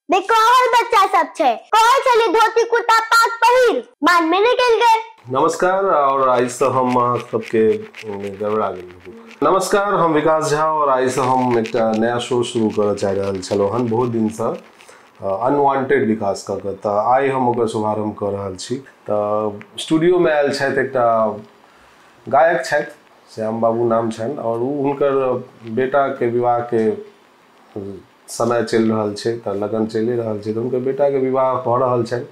देखो बच्चा सब छे कहै छली धोती कुर्ता पाग पहिर मान में नहीं गेल गए। नमस्कार और आई से हम सबके गड़बड़ा गेल। नमस्कार, हम विकास झा और आई से हम एक नया शो शुरू करऽ चाहि रहल छलहुँ हन बहुत दिन से, अनवांटेड विकास कऽ के। तऽ आइ हम ओकर शुभारंभ कऽ रहल छी। तऽ स्टूडियो में आयल छथि एकटा गायक छथि, श्याम बाबू नाम छनि, और ओ हुनकर बेटा के विवाह के समय चलि रहल छै, तऽ लगन चलि रहल छै, तऽ हुनकर बेटा के विवाह भऽ रहल छनि।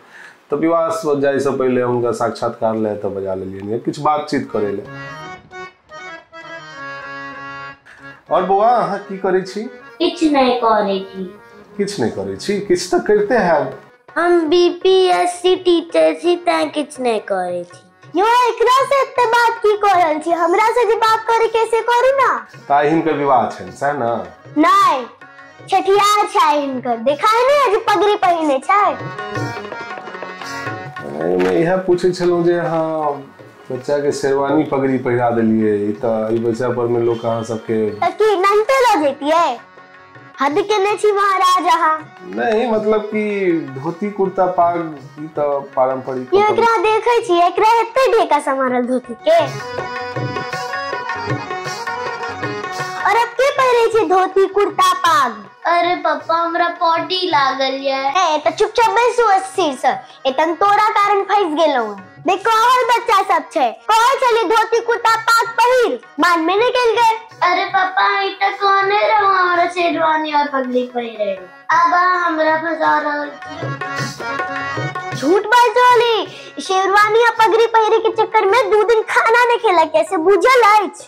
तऽ विवाह जाइसँ पहिले हुनका साक्षात्कार लए तऽ बजा लेलियनि, किछु बातचीत करै लए। और बौआ, अहाँ की करै छी? किछु नहि करै छी। किछु नहि करै छी? किछु तऽ करिते हैब। हम बीपीएससी टीचर छी, तैं किछु नहि करै छी। यो एकरा से एते बात की कऽ रहल छी? हमरा से जे बात करे कैसे करू ना। तऽ हिनकर विवाह छनि, सएह ने? नहीं, छठियार छै हिनकर, देखाय नहि जे पगड़ी पहिने छै। एहिमे इएह पूछै छलहुँ जे अहाँ बच्चा के शेरवानी पगड़ी पहिरा देलियै, ई तऽ एहि बच्चा पर में लोक अहाँ सबके तऽ की नंगटे लऽ जैतियै? हद केने छी महाराज अहाँ। नहीं, मतलब कि धोती कुर्ता पाग ई तऽ पारंपरिक। यो एकरा देखै छी, एकरा एते ढेका समारल धोती के। और अब के पहिरे छै धोती कुर्ता पाग? अरे पप्पा, हमरा पॉटी लागल ये। ए तऽ चुपचाप बैसू अस्थिर से, एतन तोरा कारण फंस गेलहुँ। देखो और बच्चा सब छे कहै छली धोती कुर्ता पाग पहिर मान में नहीं गेल गए। अरे पापा, ई तऽ कहने रहू हमरा शेरवानी और पगड़ी पहिरे, अब हमरा फंसा रहल छी। झूठ बाज रहली, शेरवानी और पगड़ी पहिरे के चक्कर में 2 दिन खाना नहीं खेला, कैसे बुझल अछि?